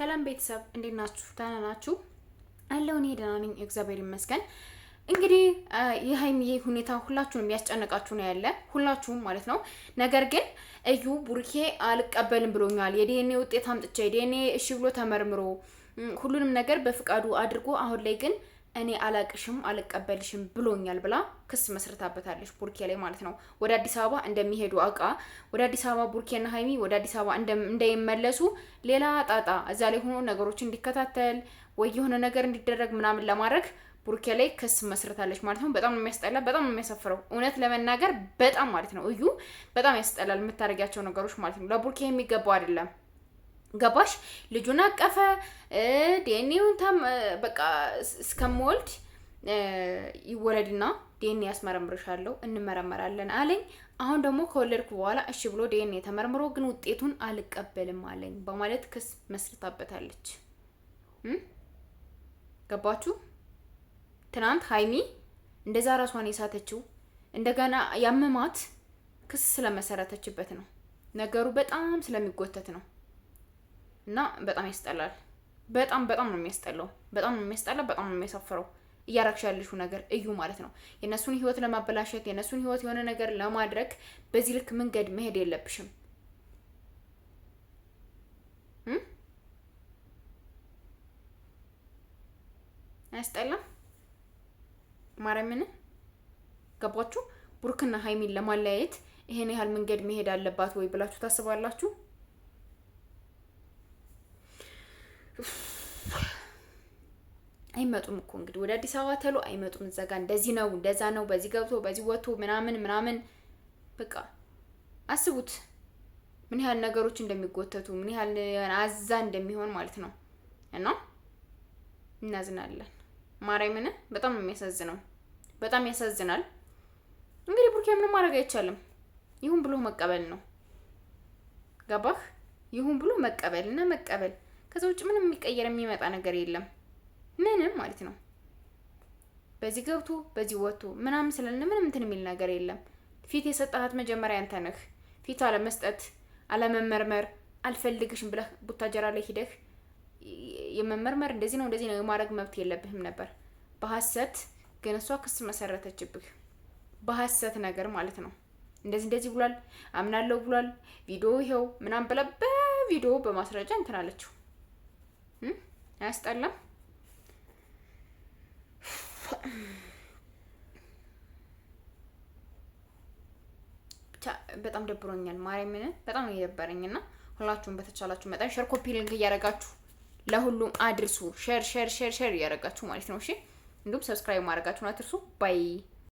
ሰላም ቤተሰብ እንዴት ናችሁ? ደህና ናችሁ? አለሁ እኔ ደህና ነኝ፣ እግዚአብሔር ይመስገን። እንግዲህ የሀይሚዬ ሁኔታ ሁላችሁንም የሚያስጨንቃችሁ ነው ያለ ሁላችሁም ማለት ነው። ነገር ግን እዩ ቡርኬ አልቀበልም ብሎኛል፣ የዲኤንኤ ውጤት አምጥቼ የዲኤንኤ እሺ ብሎ ተመርምሮ ሁሉንም ነገር በፍቃዱ አድርጎ አሁን ላይ ግን እኔ አላቅሽም አልቀበልሽም ብሎኛል ብላ ክስ መስርታበታለች ቡርኬ ላይ ማለት ነው። ወደ አዲስ አበባ እንደሚሄዱ አውቃ ወደ አዲስ አበባ ቡርኬና ሀይሚ ወደ አዲስ አበባ እንዳይመለሱ ሌላ ጣጣ እዛ ላይ ሆኖ ነገሮች እንዲከታተል ወይ የሆነ ነገር እንዲደረግ ምናምን ለማድረግ ቡርኬ ላይ ክስ መስርታለች ማለት ነው። በጣም ነው የሚያስጠላ፣ በጣም ነው የሚያሳፍረው። እውነት ለመናገር በጣም ማለት ነው እዩ በጣም ያስጠላል የምታደርጊያቸው ነገሮች ማለት ነው። ለቡርኬ የሚገባው አይደለም። ገባሽ? ልጁን አቀፈ ዲኤንኤውን በቃ እስከምወልድ ይወለድና ዲኤንኤ ያስመረምርሻለሁ እንመረመራለን አለኝ። አሁን ደግሞ ከወለድኩ በኋላ እሺ ብሎ ዲኤንኤ ተመርምሮ ግን ውጤቱን አልቀበልም አለኝ በማለት ክስ መስርታበታለች። ገባችሁ? ትናንት ሀይሚ እንደዛ ራሷን የሳተችው እንደገና ያመማት ክስ ስለመሰረተችበት ነው። ነገሩ በጣም ስለሚጎተት ነው። እና በጣም ያስጠላል። በጣም በጣም ነው የሚያስጠላው። በጣም ነው የሚያስጠላ። በጣም ነው የሚያሳፍረው። እያረግሽ ያለሽው ነገር እዩ ማለት ነው። የእነሱን ህይወት ለማበላሸት የእነሱን ህይወት የሆነ ነገር ለማድረግ በዚህ ልክ መንገድ መሄድ የለብሽም። አያስጠላም? ማርያምን ገባችሁ? ብሩክና ሀይሚን ለማለያየት ይሄን ያህል መንገድ መሄድ አለባት ወይ ብላችሁ ታስባላችሁ? አይመጡም እኮ እንግዲህ ወደ አዲስ አበባ ተሎ አይመጡም። እዛ ጋ እንደዚህ ነው እንደዛ ነው፣ በዚህ ገብቶ በዚህ ወጥቶ ምናምን ምናምን። በቃ አስቡት ምን ያህል ነገሮች እንደሚጎተቱ ምን ያህል አዛ እንደሚሆን ማለት ነው። እና እናዝናለን። ማርያምን በጣም ነው የሚያሳዝነው፣ በጣም ያሳዝናል። እንግዲህ ቡርኬ ምንም ማድረግ አይቻልም። ይሁን ብሎ መቀበል ነው። ገባህ? ይሁን ብሎ መቀበል እና መቀበል ከዛ ውጭ ምንም የሚቀየር የሚመጣ ነገር የለም። ምንም ማለት ነው። በዚህ ገብቶ በዚህ ወጥቶ ምናምን ስለን ምንም እንትን የሚል ነገር የለም። ፊት የሰጠሃት መጀመሪያ አንተ ነህ። ፊት አለመስጠት፣ አለመመርመር፣ አልፈልግሽም ብለህ ቡታጀራ ላይ ሂደህ የመመርመር እንደዚህ ነው እንደዚህ ነው የማድረግ መብት የለብህም ነበር። በሀሰት ግን እሷ ክስ መሰረተችብህ። በሀሰት ነገር ማለት ነው። እንደዚህ እንደዚህ ብሏል አምናለሁ ብሏል ቪዲዮ ይኸው ምናምን ብለህ በቪዲዮ በማስረጃ እንትን አለችው። አያስጠላም? ብቻ በጣም ደብሮኛል። ማርያምን በጣም ነው የደበረኝ። እና ሁላችሁም በተቻላችሁ መጠን share copy link እያደረጋችሁ ለሁሉም አድርሱ። Share share share share እያደረጋችሁ ማለት ነው። እሺ እንዲሁም subscribe ማድረጋችሁን አትርሱ። Bye.